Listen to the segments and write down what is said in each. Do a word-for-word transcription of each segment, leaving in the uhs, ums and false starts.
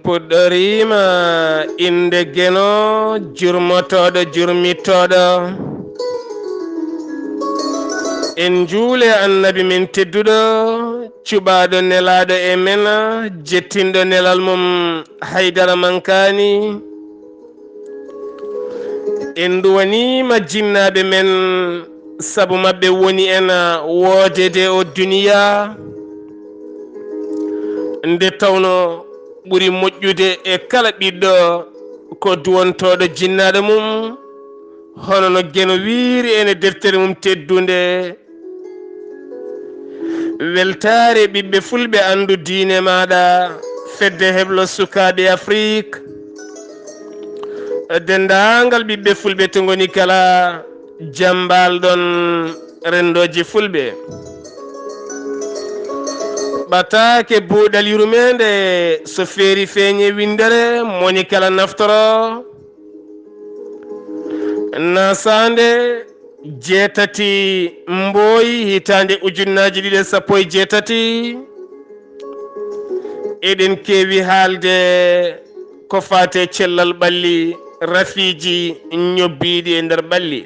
Fuɗɗoriima innde Geno, jurmotooɗo, jurmitooɗo. En njuule Annabi men tedduɗo, cuɓaaɗo nelaaɗo e men, jettinɗo nelal mum haydara mankaani. En nduwaniima jinnaaɓe men, sabu maɓɓe woni en woodeede o duniyaa. Nde tawno ɓuri moƴƴude e kala ɓiɗɗo ko duwontooɗo jinnaaɗo mum, hono no Geno wiyri en e deftere mum teddunde. Weltaare ɓiɓɓe fulɓe, anndu diine maaɗa, fedde heblo sukaaɓe Afrik, denndaangal ɓiɓɓe fulɓe to ngoni kala, jam mbaal-ɗon renndooji fulɓe. Ɓataake buuɗal yurmeende, so feeri feeñe winndere, moni kala naftoro. Nasaande jeetati Mbooy, hitaande ujunnaaji ɗiɗi e sappo e jeetati, eɗen keewi haalde ko faati e cellal ɓalli, rafiiji ñobbiiɗi e nder ɓalli.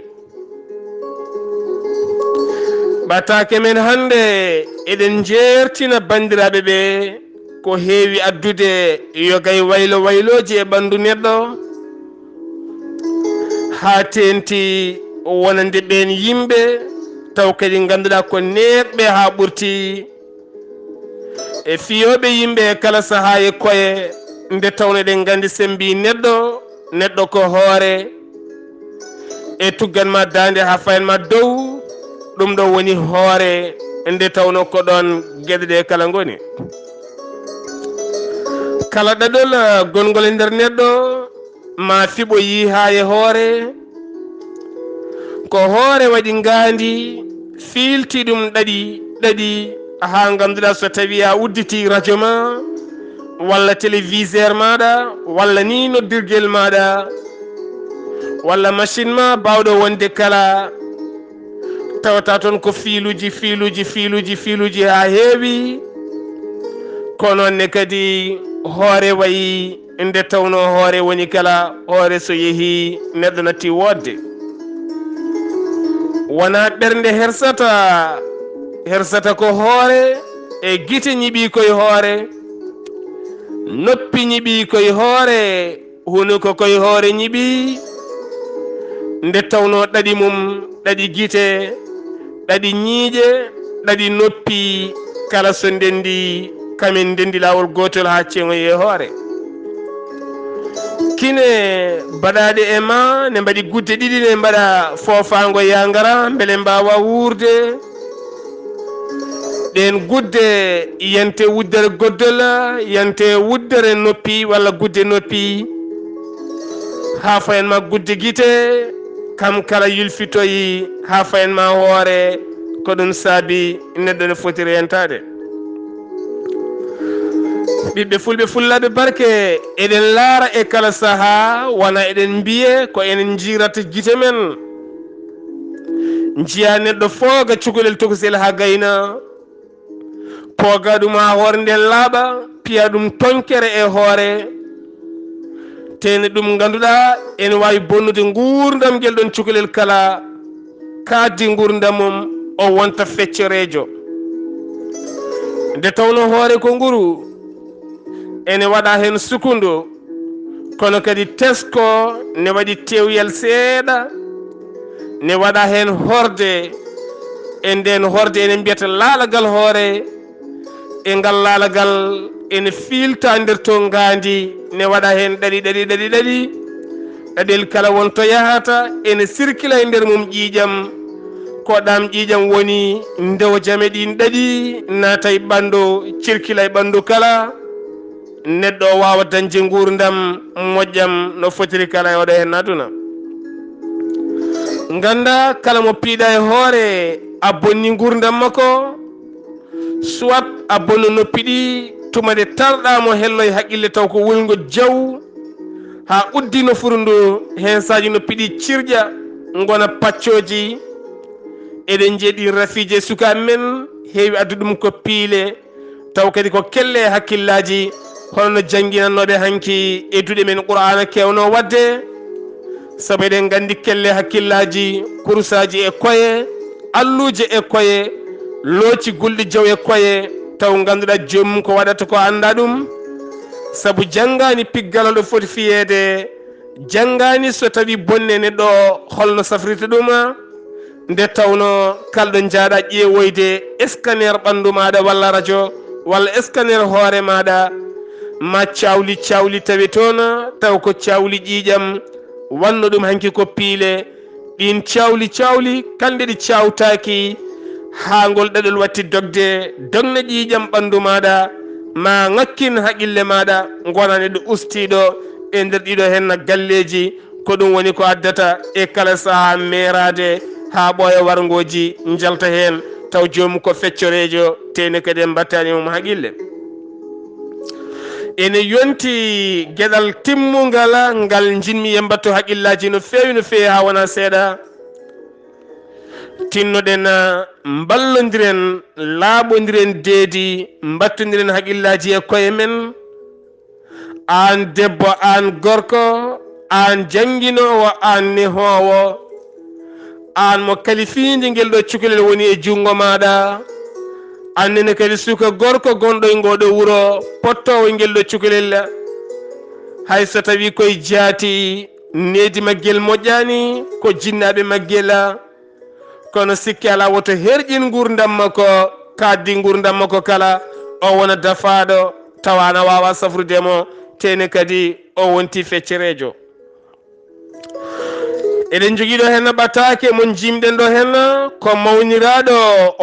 Ɓataake men hannde, eɗen njeertina banndiraaɓe ɓe ko heewi addude yogay waylo waylooji e ɓanndu neɗɗo, haa teeŋti wonande ɓeen yimɓe, taw kadi ngannduɗaa ko neeɓɓe haa ɓurti, e fiyooɓe yimɓe e kala sahaa e koye, nde tawno eɗen nganndi, so en mbii neɗɗo, neɗɗo ko hoore, e tuggan ma daande haa fayan ma dow, ɗum ɗo woni hoore, nde tawno ko ɗoon geɗe ɗe kala ngoni. Kala ɗaɗol, eh, gonngol e nder neɗɗo, ma fiɓo yiihaa e hoore, ko hoore waɗi ngaandi, fiilti ɗum ɗaɗi ɗaɗi, haa ngannduɗaa, so tawii a udditi rajo ma, walla téléviseur maaɗa, walla ni noddirgel maaɗa, walla machine ma baawɗo wonde kala, tawata toon ko fiiluuji, fiiluuji, fiiluuji, fiiluuji haa heewi. Ko noon ne kadi hoore wayi, nde tawnoo hoore woni kala, hoore so yehii neɗɗo natti woodde. Wonaa ɓernde hersata, hersata ko hoore, e gite ñiɓii koye hoore, noppi ñiɓii koye hoore, hunuko koye hoore ñiɓii, nde tawnoo ɗaɗi mum, ɗaɗi gite, ɗaɗi ñiiƴe, ɗaɗi noppi, kala so ndenndi, kamin ndenndi laawol gootol haa ceŋoyi e hoore. Kine baɗaaɗe e ma ne mbaɗi gudde ɗiɗi, ne mbaɗa foofaango yaa ngara, mbele mbaawa wuurde. Ɗeen gudde yante wuddere goddol, yante wuddere noppi walla gudde noppi, haa fayan ma gudde gite, kam kala yulfitoyi haa fayan ma hoore, ko ɗum saabi neɗɗo ne foti reentaade. Ɓiɓɓe fulɓe fullaaɓe barke, eɗen laara e kala sahaa, wona eɗen mbiye ko enen njiirata gite men. Njiya neɗɗo fooga cukalel tokosel haa gayna, pooga ɗum haa hoore nden laaɓa, piya ɗum tonkere e hoore. Tene ɗum ngannduɗaa ene waawi bonnude nguurndam ngel ɗon cukalel kala, kaaddi nguurndam mum, o wonta feccoreejo. Nde tawnoo hoore ko nguru, ene waɗa heen sukundu, kono kadi tesko ne waɗi tewyel seeɗa, ne waɗa heen horde. E ndeen horde ene mbiyata laalagal hoore, e ngal laalagal ene fiilta nder to ngaandi, ne waɗa heen ɗaɗi, ɗaɗi, ɗaɗi, ɗaɗi. Ɗaɗel kala won to yahata, ene sirkila e nder mum ƴiiƴam. Ko ɗam ƴiiƴam woni ndewo jame ɗin ɗaɗi, naata e ɓanndu, cirkila e ɓanndu kala. Neɗɗo o waawa dañde nguurndam moƴƴam no fotiri kala e oɗo heen aduna. Ngannda kala mo piiɗa e hoore, a bonni nguurndam makko, soit a bonno noppi ɗi, tuma nde tarɗa mo hello e haqqille taw ko wulngo jaw, haa uddi nofuru ndu, heen saaji noppi ɗi cirƴa, ngona paccooji. Eɗen njeɗi rafiiji e sukaaɓe men, heewi addu ɗum ko piile, taw kadi ko kelle e hakkillaaji. Hono no jannginannooɓe hanki e duɗe men Qur'aana keewnoo waɗde, sabu eɗen nganndi kelle hakkillaaji, kursaaji e koye, alluuje e koye, looci gulɗi jaw e koye, taw ngannduɗaa joomum ko waɗata ko anndaa ɗum, sabu janngaani piggal hono foti fiyeede, janngaani so tawii bonne neɗɗo o holno safrirta ɗum. Nde tawnoo kala ɗo njaaɗa ƴeewoyde scanner ɓanndu maaɗa walla rajo walla scanner hoore maaɗa, ma cawli cawli tawi toon, taw ko cawli ƴiiƴam, wanno ɗum hanki ko piile. Ɗiin cawli cawli, kala nde ɗi cawtaaki haa ngol ɗaɗol watti dogde, dogna ƴiiƴam ɓanndu maaɗa, ma ŋakkin haqille maaɗa, ngona neɗɗo ustiiɗo e nder ɗiɗo henna galleeji. Ko ɗum woni ko addata e kala sahaa meeraade haa ɓooya warngooji njalta heen, taw joomum ko feccoreejo, tee ne kadi en mbattaani mum haqille. Ene yonti geɗal timmungal ngal njiɗmi en mbattu haqillaaji no feewi, no feewi haa wonaa seeɗa. Tinnoɗen, mballondiren, laaɓondiren deedi, mbattondiren haqillaaji e koye men. Aan debbo, aan gorko, aan jannginoowo, aan nehoowo, aan mo kalifiiji ngel ɗo cukalel woni e junngo maaɗa, aan nene kadi suka gorko gonɗo e ngooɗo wuro, pottoowo ngel ɗo cukalel, hay so tawii koye jaati, needi maggel moƴƴaani, ko jinnaaɓe maggel, kono sikke alaa, woto herƴin nguurndam makko, kaaddi nguurndam makko kala, o wona dafaaɗo, tawa ana waawa safrude mo, tee ne kadi o wonti feccereejo. Eɗen njogii ɗo henna ɓataake mo njiimɗen ɗo henna, ko mawniraaɗo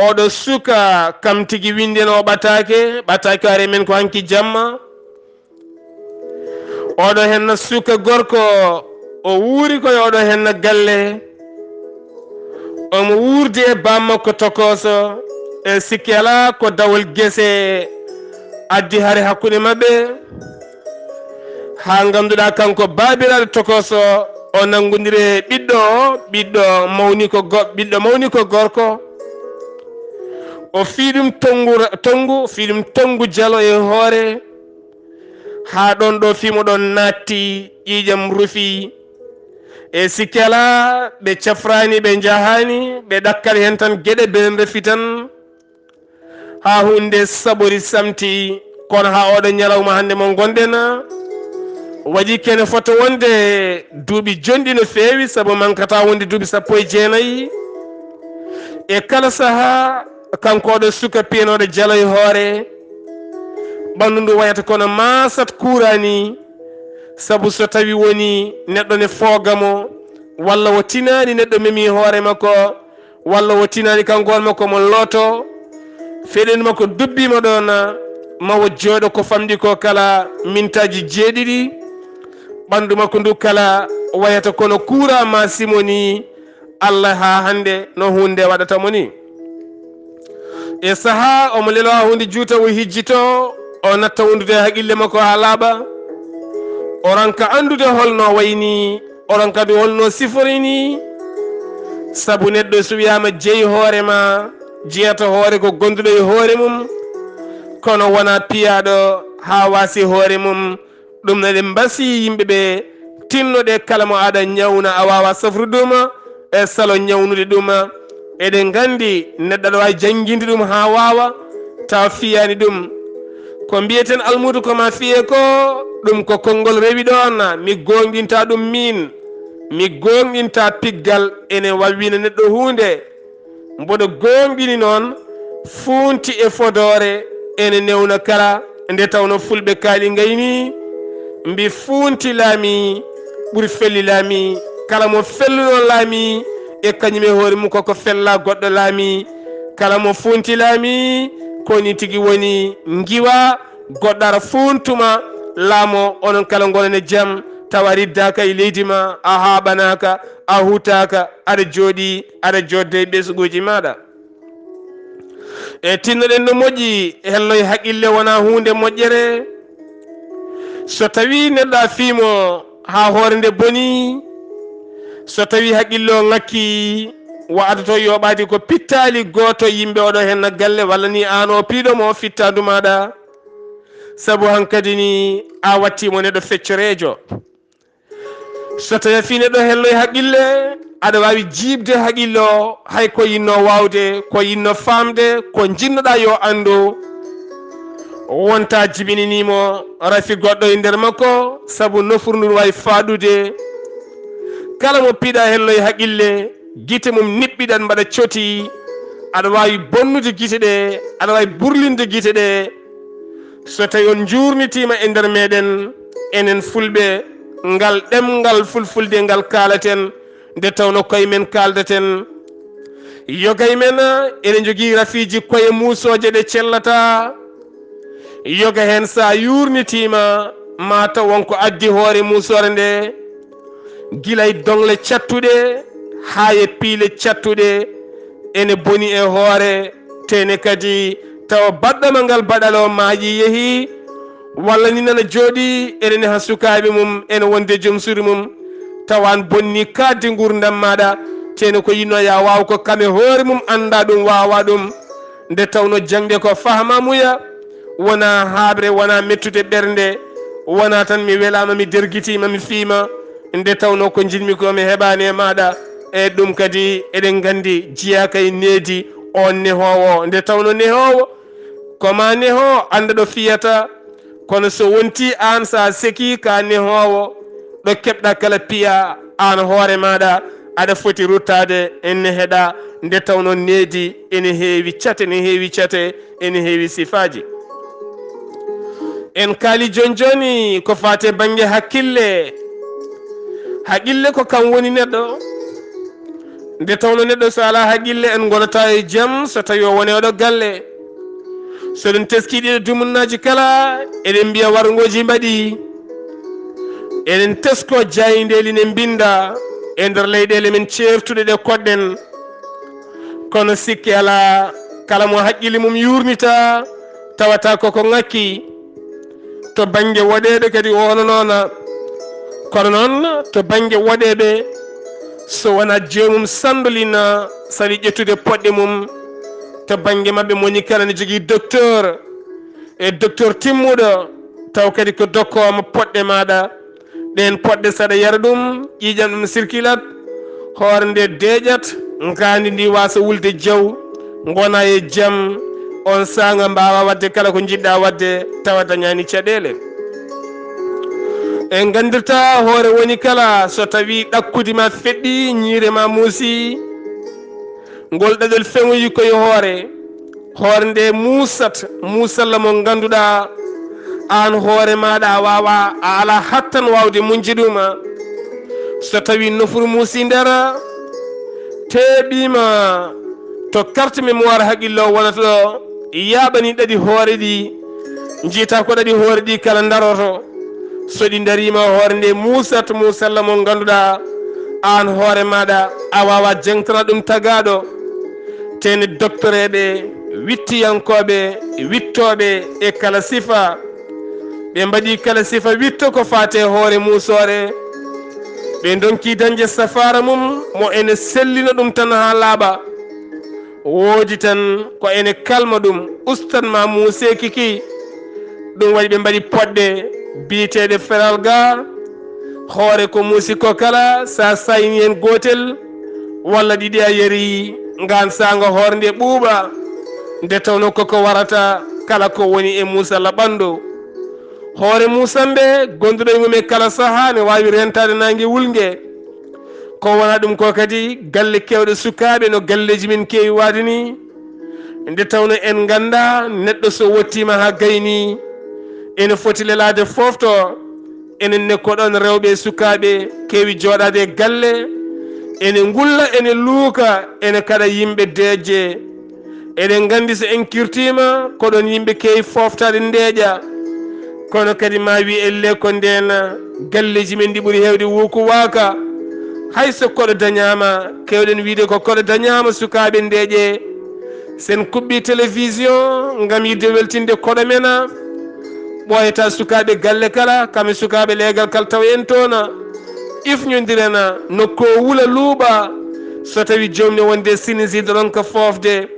oɗo suka, kam tigi winndi en o ɓataake, ɓataake o ari men ko hanki jamma. Oɗo henna suka gorko, o wuuri koye oɗo henna galle. Omo wuurdi e bammakko tokooso, e sikke alaa ko dawol gese addi hare hakkunde maɓɓe. Haa ngannduɗaa kanko baabiraaɗo tokooso, o nanngondiri e ɓiɗɗo o, ɓiɗɗo mawni ko go-, ɓiɗɗo mawni ko gorko. O fii ɗum tonngu, tonngu, fii ɗum tonngu jalo e hoore. Haa ɗoon ɗo fii mo ɗoon naatti, ƴiiƴam rufi. E sikke alaa, ɓe cafraani, ɓe njahaani, ɓe ɗakkal heen tan geɗe benen refi tan. Haa huunde saɓori samti, kono haa oɗo ñalawma hannde mo ngonɗen, waɗi kene fota wonde duuɓi jonɗi no feewi, sabu mankata wonde duuɓi sappo e jeenayi. E kala sahaa, kanko oɗo suka piyanooɗo jalo e hoore, ɓanndu ndu wayata kono maasat kuuraani, sabu so tawi woni neɗɗo ne fooga mo, walla o tinaani neɗɗo memi hoore makko, walla o tinaani kanko hoore makko mo looto, feɗen makko dubbiima ɗoon, ma o jooɗo ko famɗi ko kala mintaaji jeeɗiɗi, ɓanndu makko ndu kala wayata kono kuura ma simo ni, Allah haa hannde no huunde waɗata mo ni. E sahaa omo lelo haa huunde juuta, o hijjito, o natta wondude e haqille makko haa laaɓa. O ranka anndude holno o wayni, o ranka du holno o sifori ni. Sabu neɗɗo so wiyaama jeyi hoore ma, jeyata hoore ko gonduɗo e hoore mum, kono wonaa piyaaɗo haa waasi hoore mum. Ɗum no eɗen mbasi yimɓe ɓe, tinnoɗe kala mo aɗa ñawna a waawa safrude ɗum, e salo ñawnude ɗum. Eɗen nganndi neɗɗo aɗa waawi jannginde ɗum haa waawa, tawa fiyaani ɗum. Ko mbiyeten almuudo ko ma fiyee ko, ɗum ko konngol rewi ɗoon, mi goonɗinta ɗum miin, mi goonɗinta piggal ene wawwina neɗɗo huunde. Mboɗo goonɗini noon, fuunti e fodoore ene newna kala, nde tawno fulɓe kaali ngayni, mbi fuunti laami ɓuri felli laami. Kala mo felluno laami e kañum e hoore mum koko fella goɗɗo laami. Kala mo fuunti laami, ko ni tigi woni ngiwa, goɗɗo ara fuuntuma, laamo, onon kala ngonen e jam, tawa riddaaka e leydi ma, a haaɓanaaka, a hutaaka, aɗa jooɗi, aɗa jodde e ɓesnguuji maaɗa. E tinnoɗen no moƴƴi, hello e haqille wonaa huunde moƴƴere. So tawii neɗɗo a fiimo haa hoore nde boni, so tawii haqille o ŋakki, wa adoto yooɓaade ko pittaali gooto yimɓe oɗo henna galle walla ni aan o piiɗo mo fittaandu maaɗa. Sabu hankadi ni a wattiimo neɗɗo feccoreejo. So tawii a fii neɗɗo hello e haqqille, aɗa waawi jiiɓde haqqille o, hay ko yinnoo waawde, ko yinnoo faamde, ko njiɗnoɗaa yo anndu. Wonta jibinanii mo rafi goɗɗo e nder makko, sabu nofuru ndu waawi faaɗude. Kala mo piiɗaa hello e haqqille, gite mum niɓɓiɗan mbaɗa coti, aɗa waawi bonnude gite ɗe, aɗa waawi burlinde gite ɗe. So tawii on njuurnitiima e nder meeɗen, enen Fulɓe, ngal ɗemngal Fulfulde ngal kaalaten, nde tawnoo koye men kaaldaten. Yoga e men, eɗen njogii rafiiji koye muusooje ɗe cellataa. Yoga heen, so a yuurnitiima, maa taw won ko addi hoore muusoore nde, gila e doŋle cattuɗe haa e piile cattuɗe, ene boni e hoore, tee ne kadi tawa baɗɗo ma ngal baɗal o maayi yehi, walla ni nana jooɗii, ene neha sukaaɓe mum, ene wonde joom suudu mum, tawa an bonni kaaddi nguurndam maaɗa, tee ne ko yinnoo ya waaw ko kam e hoore mum annda ɗum, waawa ɗum. Nde tawnoo jaŋde ko fahmaamuya, wonaa haaɓre, wonaa mettude ɓernde, wonaa tan mi welaama, mi dergitiima, mi fiima. Nde tawnoo ko njiɗmi ko mi heɓaani e maaɗa. E ɗum kadi eɗen nganndi jeyaaka e needi oon nehoowo. Nde tawnoo nehoowo ko maa nehoo, annda ɗo fiyata. Kono so wontii aan, so a sekii ka nehoowo, ɗo keɓɗaa kala piya, aan hoore maaɗa aɗa foti ruttaade, ene heɗa. Nde tawnoo needi ene heewi cate, ene heewi cate, ene heewi sifaaji. En kaali jooni jooni ko faati e bannge hakkille. Haqqille ko kam woni neɗɗo. Nde tawnoo neɗɗo so alaa haqqille, en ngonataa e jam so tawii o wonii oɗo galle. So ɗum teskii ɗiɗo dumunnaaji kala, eɗen mbiya warngooji mbaɗii. Eɗen teskoo jaayndeeli ne mbinnda e nder leyɗeele men ceertuɗe ɗe koɗɗen. Kono sikke alaa, kala mo haqqille mum yuurnitaa, tawata koko ŋakki. To bannge woɗeeɓe kadi o hono noona. Kono noon, to bannge woɗeeɓe, so wonaa joomum sanndolina, saɗi ƴettude poɗɗe mum, to bannge maɓɓe mo woni kala ne jogii docteur, e docteur timmuɗo, taw kadi ko dokkoowo ma poɗɗe maaɗa. Ɗeen poɗɗe, saɗa yara ɗum, ƴiiƴam ɗum sirkilat, hoore nde deeƴat, ngaandi ndi waasa wulde jaw, ngona e jam, oon saanga mbaawa waɗde kala ko njiɗɗa waɗde, tawa dañaani caɗeele. En nganndirta hoore woni kala, so tawii ɗakkudi ma feɗɗi, ñiire ma muusi, ngol ɗaɗol feŋoyi ko e hoore. Hoore nde muusat, muusalla mo ngannduɗaa, aan hoore maaɗa a waawaa, a alaa hattan waawde muñde ɗum. So tawii nofuru muusi nder, teeɓiima to carte mémoire haqqille o wonata ɗo, yaaɓani ɗaɗi hoore ɗi, njiyta ko ɗaɗi hoore ɗi kala ndaroto. So ɗi ndariima, hoore nde muusat, muusalla mo ngannduɗaa, aan hoore maaɗa a waawaa jaŋtana ɗum tagaaɗo. Tee ne doktoreeɓe, wittiyankooɓe, wittooɓe e kala sifa, ɓe mbaɗii kala sifa witto ko faati e hoore muusoore. Ɓe ndonkii dañde safaara mum mo ene sellina ɗum tan haa laaɓa. Woodi tan ko ene kalma ɗum, ustan ma muuseeki ki. Ɗum waɗi ɓe mbaɗi poɗɗe biyeteeɗe feral ga, hoore ko muusi ko kala, so a sayni heen gootel walla ɗiɗi a yari, ngaan saanga hoore nde ɓuuɓa, nde tawnoo koko warata kala ko woni e muusalla ɓanndu. Hoore muusannde, gonduɗo e mum e kala sahaa, ne waawi reentaade naange wulnge. Ko wonaa ɗum ko kadi, galle keewɗe sukaaɓe no galleeji men keewi waade ni, nde tawnoo en nganndaa neɗɗo so wottiima haa gaynii, ene foti lelaade foofto. Enen ne ko ɗoon rewɓe e sukaaɓe keewi jooɗaade e galle, ene ngulla, ene luuka, ene kaɗa yimɓe deeƴe. Eɗen nganndi so en kirtiima, ko ɗoon yimɓe keewi fooftaade ndeeƴa. Kono kadi ma wi elle ko ndeen galleeji men ɗi ɓuri heewde wuuku waaka. Hay so koɗo dañaama, keewɗen wiyde ko koɗo dañaama sukaaɓe ndeeƴe. Sen kuɓɓi télévision ngam yiɗde weltinde koɗo men a. Ɓooyata sukaaɓe galle kala, kam e sukaaɓe leegal kala tawa en toon a. Ifñondiren a, nokku o wula luuɓa. So tawi joom ne wonde sinisiido ɗon ka foofde.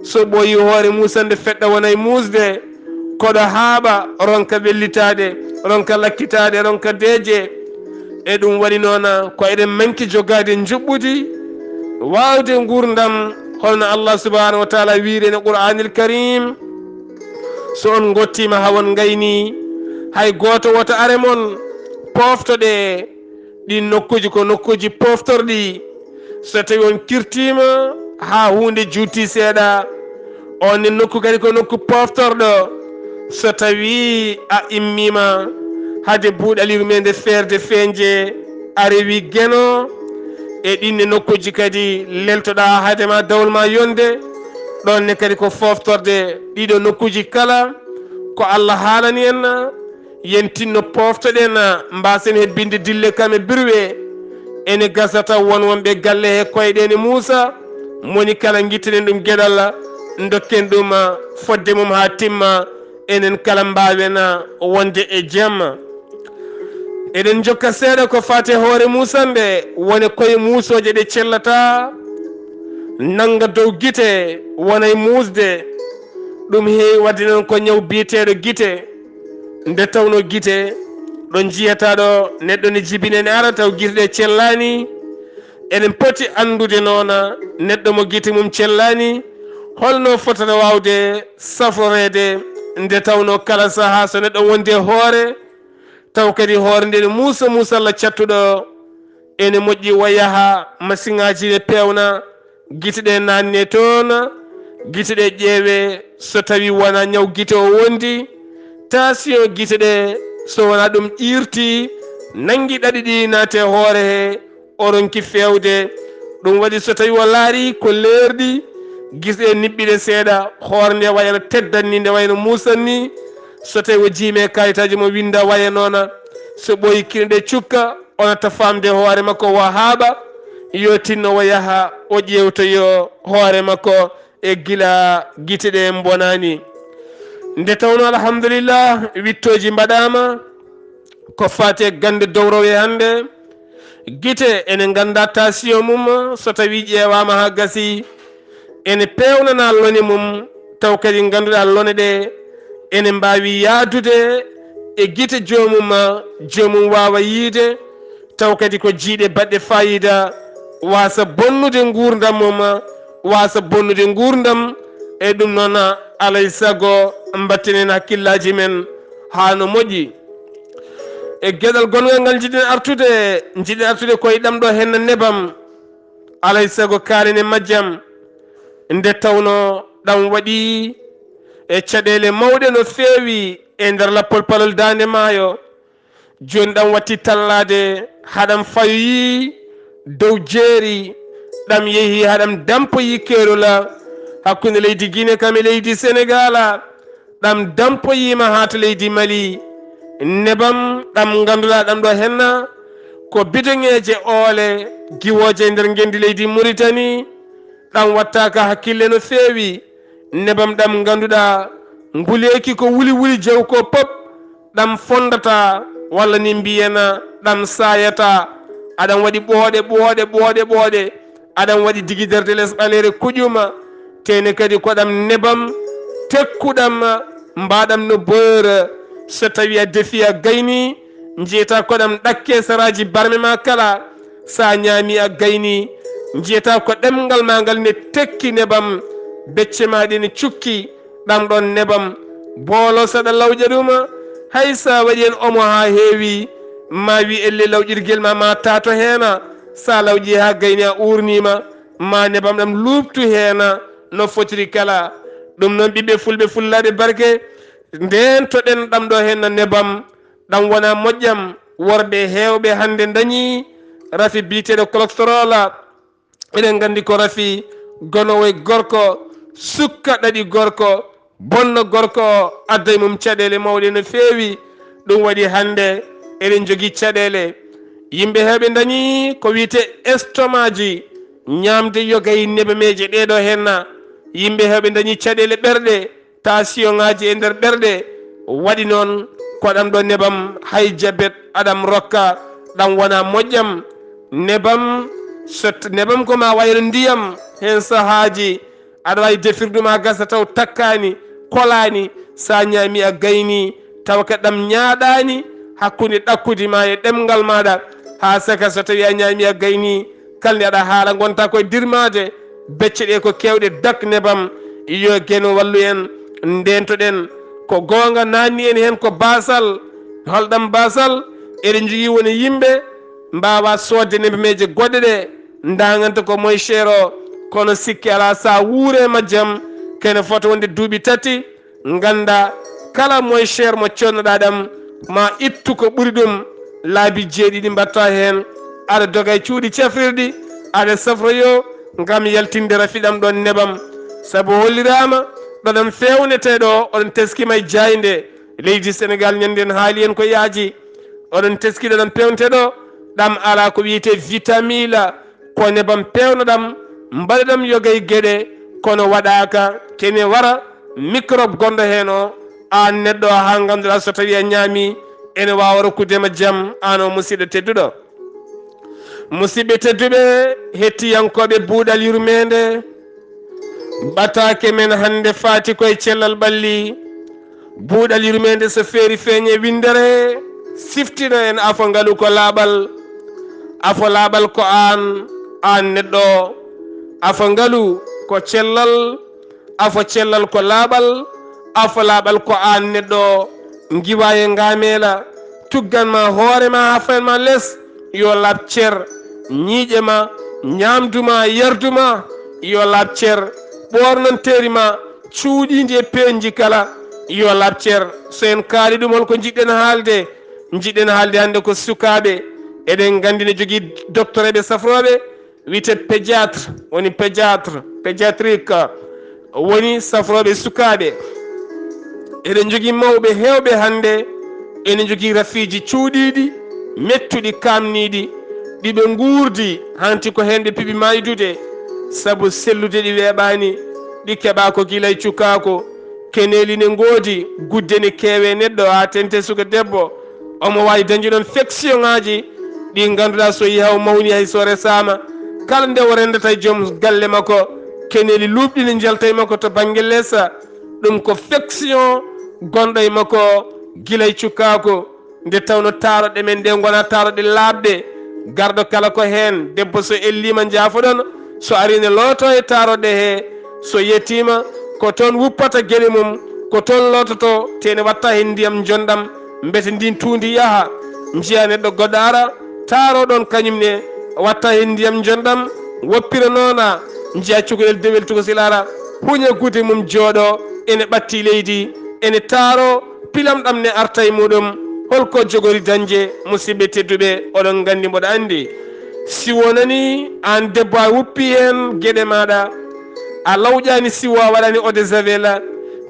So ɓooyi hoore muusannde feɗɗa wona e muusde. koɗo haaɓa, ronka wellitaade, ronka lakkitaade, ronka deeƴe. E ɗum waɗi noona ko eɗen manki jogaade njuɓɓudi, waawde nguurndam, hono no Allah subhanahu wa taala wiiri en e Qur'aanil Karim. So on ngottiima haa on ngayni, hay gooto wota are mon, pooftoɗe. Ɗiin nokkuuji ko nokkuuji pooftorɗi. So tawii on kirtiima haa huunde juuti seeɗa, oon ne nokku kadi ko nokku pooftorɗo. So tawii a immiima hade buuɗal yurmeende feerde feenje, a rewii Geno, e ɗiin ne nokkuuji kadi leltoɗaa hade ma dawol ma yonde, ɗoon ne kadi ko fooftorde. Ɗiiɗo nokkuuji kala ko Allah haalani en, yen tinno pooftoɗen, mbaasen hebbinde dille kam e birwe. Ene gasa taw won wonɓe galle he koyɗe ene muusa, moni kala ngittenen ɗum geɗal, dokken ɗum fodde mum haa timma, enen kala mbaawen wonde e jam. Eɗen jokka seeɗa ko faati e hoore muusanɗe, wone koye muusooje ɗe cellata, nannga dow gite, wona e muusde. Ɗum heewi waɗde noon ko ñaw biyeteeɗo gite. Nde tawnoo gite, ɗo njiyata ɗo, neɗɗo ne jibina, ne ara taw gite ɗe cellaani. Eɗen poti anndude noona neɗɗo mo gite mum cellaani, holno fotata waawde safroreede nde tawnoo kala sahaa so neɗɗo wondi e hoore, taw kadi hoore nde ne muusa muusalla cattuɗo, ene moƴƴi o yaha masiŋaaji ne peewna, gite ɗe naanne toon, gite ɗe ƴeewe so tawii wonaa ñaw gite o wondi, tension gite ɗe so wonaa ɗum ƴiirti, nanngi ɗaɗi ɗi naate hoore he, o ronki feewde. Ɗum waɗi so tawii o laari ko leerɗi, gite ɗe niɓɓiɗe seeɗa, hoore nde wayano teddan ni, nde wayano muusan ni. So tawii o jiimi e kayitaaji mo winnda waya noona, so ɓooyi kine ɗe cukka, o natta faamde hoore makko o haaɓa, yo tinno o yaha o ƴeewtoyo hoore makko e gila gite ɗe mbonaani. Nde tawnoo alhamdulillah wittooji mbaɗaama ko faati e gannde dowrowe hannde, gite ene ngannda tension mum, so tawii ƴeewaama haa gasi, ene peewnana lone mum, taw kadi ngannduɗaa lone ɗe ene mbaawi yahdude e gite joomum, joomum waawa yiyde, taw kadi ko jiyɗe baɗɗe faayiida, waasa bonnude nguurndam mum, waasa bonnude nguurndam. E ɗum noon, alay sago mbatten heen hakkillaaji men haa no moƴƴi. E geɗal gonngal ngal njiɗen artude, njiɗen artude koye ɗam ɗo heen nebam. Alay sago kaalen e majjam, nde tawnoo ɗam waɗi e caɗeele mawɗe no feewi e nder lappol palol Daande Maayo. Jooni ɗam watti tallaade, haɗam fayoyi dow jeeri, ɗam yehi haɗam dampoyi keerol hakkunde leydi Gine kam e leydi Senegaal. Ɗam dampoyiima haa to leydi Mali. Nebam ɗam ngannduɗaa ɗam ɗo henna ko bidoŋeeje oole giwooje e nder ngenndi leydi Muritani. Ɗam wattaaka hakkille no feewi. Nebam ɗam ngannduɗaa nguleeki ko wuli wuli jew ko pop. Ɗam fondata walla ni mbiyen ɗam saayata. Aɗam waɗi ɓooɗe, ɓooɗe, ɓooɗe, ɓooɗe. Aɗam waɗi digiderde les ɓaleere kuƴuma. Tene kadi ko ɗam nebam tekkuɗam, mbaɗam no beurre. So tawi a defi a gayni, njiyata ko ɗam ɗakke saraaji barme ma kala. Sa ñaami a gayni, njiyata ko ɗemngal ma ngal ne tekki nebam, becce ma ɗe ne cukki. Ɗam ɗon nebam, boolo saɗa lawƴa ɗum, hay sa waɗi hen omo haa heewi, ma wi elle lawƴirgel ma, ma taato heena. Sa lawƴi haa gayni a uurniima, ma nebam ɗam luuɓtu heena no fotiri kala. Ɗum noon ɓiɓɓe fulɓe fullaaɓe barke, ndeentoɗen ɗam ɗo henna nebam, ɗam wona moƴƴam. Worɓe heewɓe hannde ndañi rafi biyeteeɗo cholestérol. Eɗen nganndi ko rafi gonoowo e gorko, sukka ɗaɗi gorko, bonno gorko, adda e mum caɗeele mawɗe no feewi. Ɗum waɗi hannde eɗen njogii caɗeele. Yimɓe heewɓe ndañi ko wiyetee estomaaji, ñaamde yoga e nebameeje ɗee ɗoo henna. Yimɓe heewɓe ndañi caɗeele ɓerɗe, taasiyoŋaaji e nder ɓerɗe. Waɗi noon ko ɗam ɗo nebam, hay jabet aɗam rokka, ɗam wona moƴƴam. Nebam, so t-, nebam ko ma wayno ndiyam, heen sahaaji aɗa waawi defirde ɗum haa gasa taw takkaani, kolaani. So a ñaami a gayni, tawa ka ɗam ñaaɗaani hakkunde ɗakkudi ma e ɗemngal maaɗa, haa saka so tawi a ñaami a gayni, kala nde aɗa haala ngonta koye dirmaade, becce ɗe ko keewɗe, dak nebam, yo Geno wallu en, ndeentoɗen. Ko goonga, naanni en heen ko baasal, holɗam baasal, eɗen njogii woni yimɓe mbaawa soodde nebameeje goɗɗe ɗe ndaaganta ko moye cher o, kono sikke alaa, so a wuure majjam, kene fota wonde duuɓi tati, ngannda kala moye cher mo codnoɗaa ɗam, ma ittu ko ɓuri ɗum, laabi jeeɗiɗi mbaɗta heen, aɗa doga e cuuɗi cafrirɗi, aɗa safroyo ngam yaltinde rafi ɗam ɗon nebam. Sabu holliraama ɗo ɗam feewnetee ɗo, oɗon teskima e jaaynde leydi Senegaal, ñande en haali en ko yaaji, oɗon teski ɗo ɗam peewnetee ɗo, ɗam alaa ko wiyetee vitamila, ko nebam peewno ɗam, mbaɗa ɗam yoga e geɗe, kono waɗaaka, kene wara microbe gonɗo heen o, aan neɗɗo o, haa ngannduɗaa so tawii a ñaami, ene waawa rokkude ma jam, aan o musidɗo tedduɗo. Musidɓe tedduɓe, hettiyankooɓe Buuɗal Yurmeende, ɓataake men hannde faati ko e cellal ɓalli. Buuɗal Yurmeende so feeri feeñe winndere, siftina en afo ngalu ko laaɓal. Afo laaɓal ko aan, aan neɗɗo. Afo ngalu ko cellal. Afo cellal ko laaɓal. Afo laaɓal ko aan neɗɗo. Ngiwa e ngaameela. Tuggan ma hoore ma haa fayan ma les. Yo laaɓ cer. Ñiiƴe ma, ñaamdu ma, yardu ma, yo laaɓ cer. Ɓoornanteeri ma, cuuɗiindi e peeñji kala, yo laaɓ cer. So en kaali ɗum, holko njiɗɗen haalde? Njiɗɗen haalde hannde ko sukaaɓe. Eɗen nganndi ne jogii doctoreeɓe safrooɓe, wiyetee pédiatre, woni pédiatre, pédiatrique, woni safrooɓe sukaaɓe. Eɗen njogii mawɓe heewɓe hannde, ene njogii rafiiji cuuɗiiɗi, mettuɗi, kaamniiɗi, ɗi ɓe nguurdi, hanti ko heen ɓe piɓi maaydude, sabu sellude ɗi weeɓaani, ɗi keɓaa ko gila e cukaaku. Keneeli ne ngoodi, gudde ne keewe neɗɗo, haa tente suka debbo. Omo waawi dañde ɗoon infection ŋaaji ɗi ngannduɗaa so yehi o mawni hay so resaama, kala nde o renndata e joom galle makko, keneeli luuɓɗi ne njalta e makko to bannge lesa. Ɗum ko infection gonɗo e makko gila e cukaaku. Nde tawno taaroɗe men ɗe ngonaa taaroɗe laaɓɗe. Garɗo kala ko heen, debbo so elliima njaafoɗon, so arii ne looto e taaroɗe he, so yettiima ko toon wuppata geɗe mum, ko toon loototo, te ne watta heen ndiyam njonɗam, mbete ndin tuundi yaha, njiya neɗɗo goɗɗo ara, taaro ɗoon kañum ne, watta heen ndiyam njonɗam, woppira noona, njiya cukalel dewel tukosil ara, huña gude mum jooɗo, ene ɓatti leydi, ene taaro, pilam ɗam ne arta e muɗum. Holko jogori dañde? Musidɓe tedduɓe, oɗon nganndi, mboɗo anndi, si wonani aan debbo a wuppi heen geɗe maaɗa, a lawƴaani siwo, a waɗaani eau de javel,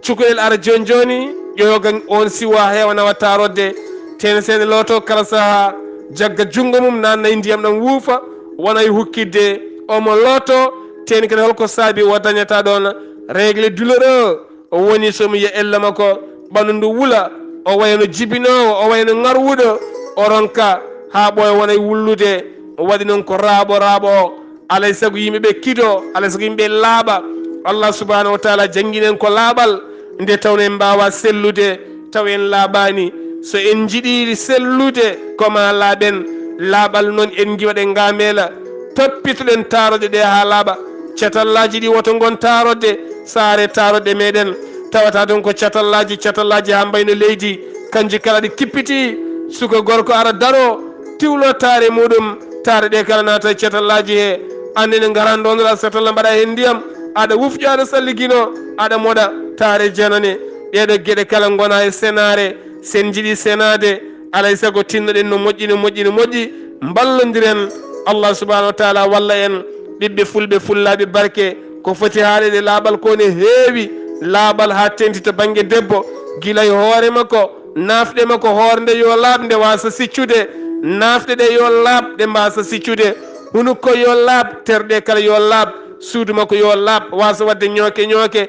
cukalel ara jooni jooni, ƴooga oon siwo, a heewa nawa taarodde, teene seene looto kala sahaa, jagga junngo mum, naatna e ndiyam ɗam wuufa, wona e hukkitde, omo looto, teene kadi holko saabi o dañata ɗoon règle douloureux? O woni so mo yiya ella makko, ɓanndu ndu wula, o wayno jibinoowo, o wayno ŋarwuɗo, o ronka haa ɓooya, wona e wullude, o waɗi noon ko raaɓo raaɓo o. Alay sago yimɓe ɓe kido, alay sago yimɓe laaɓa. Allah subhanahu wa taala janngini en ko laaɓal, nde tawno en mbaawa sellude, taw en laaɓaani. So en njiɗii sellude, ko ma laaɓen. Laaɓal noon en ngiwa ɗe ngaameela. Toppitoɗen taaroɗe ɗe haa laaɓa. Catallaaji ɗi woto ngon taaroɗe, saare taaroɗe meɗen. Tawata ɗon ko catallaaji, catallaaji haa mbayno leydi. Kanji kala ɗi kippiti, suka gorko ara daro, tiwlo taare muɗum, taare ɗe kala naata e catallaaji he. Anne ne ngaran ɗon ra satalla mbaɗa heen ndiyam, aɗa wufƴo, aɗa salligino, aɗa moɗa, taare janane. Ɗeɗo geɗe kala ngona e senaare, sen njiɗi senaade, alay sago tinnoɗen no moƴƴi, no moƴƴi, no moƴƴi, mballondiren. Allah subhanahu wa taala walla en, ɓiɓɓe fulɓe, fullaaɓe barke, ko foti haaɗeede laaɓal ko ne heewi, laaɓal haa tenti to bannge debbo, gila e hoore makko, naafɗe makko, hoore nde yo laaɓ, nde waasa siccude, naafɗe ɗe yo laaɓ, ɗe mbaasa siccude, hunuko yo laaɓ, terɗe kala yo laaɓ, suudu makko yo laaɓ, waasa waɗde ñooke ñooke,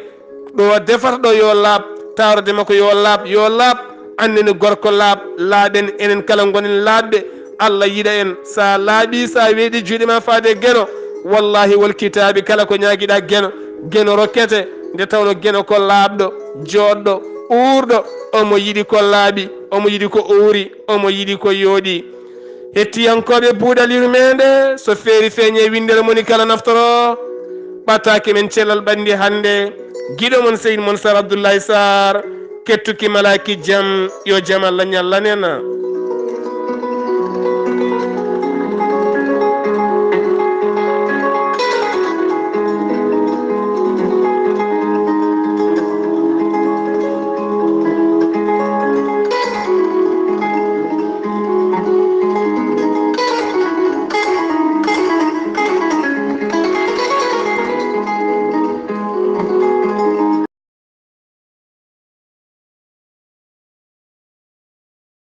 ɗo defata ɗo yo laaɓ, taarode makko yo laaɓ, yo laaɓ, annene gorko laaɓ, laaɓen enen kala ngonen laaɓɓe. Allah yiɗa en, sa laaɓi, sa weeɗi juuɗe ma faade Geno, wallahi wal kitaabi, kala ko ñaagiɗa Geno, Geno rokkete, nde tawno Geno ko laaɓɗo, jooɗɗo, Uurɗo, omo yiɗi ko laaɓi, omo yiɗi ko uuri, omo yiɗi ko yooɗi. Hettiyankooɓe Buuɗal Yurmeende, so feeri feeñe winndere moni kala naftoro, ɓataake men cellal ɓanndi hannde, giɗo mon Seydi Monsar Abdoulaye Sarr, kettuki malaaki jam, yo jam Allah ñallan en.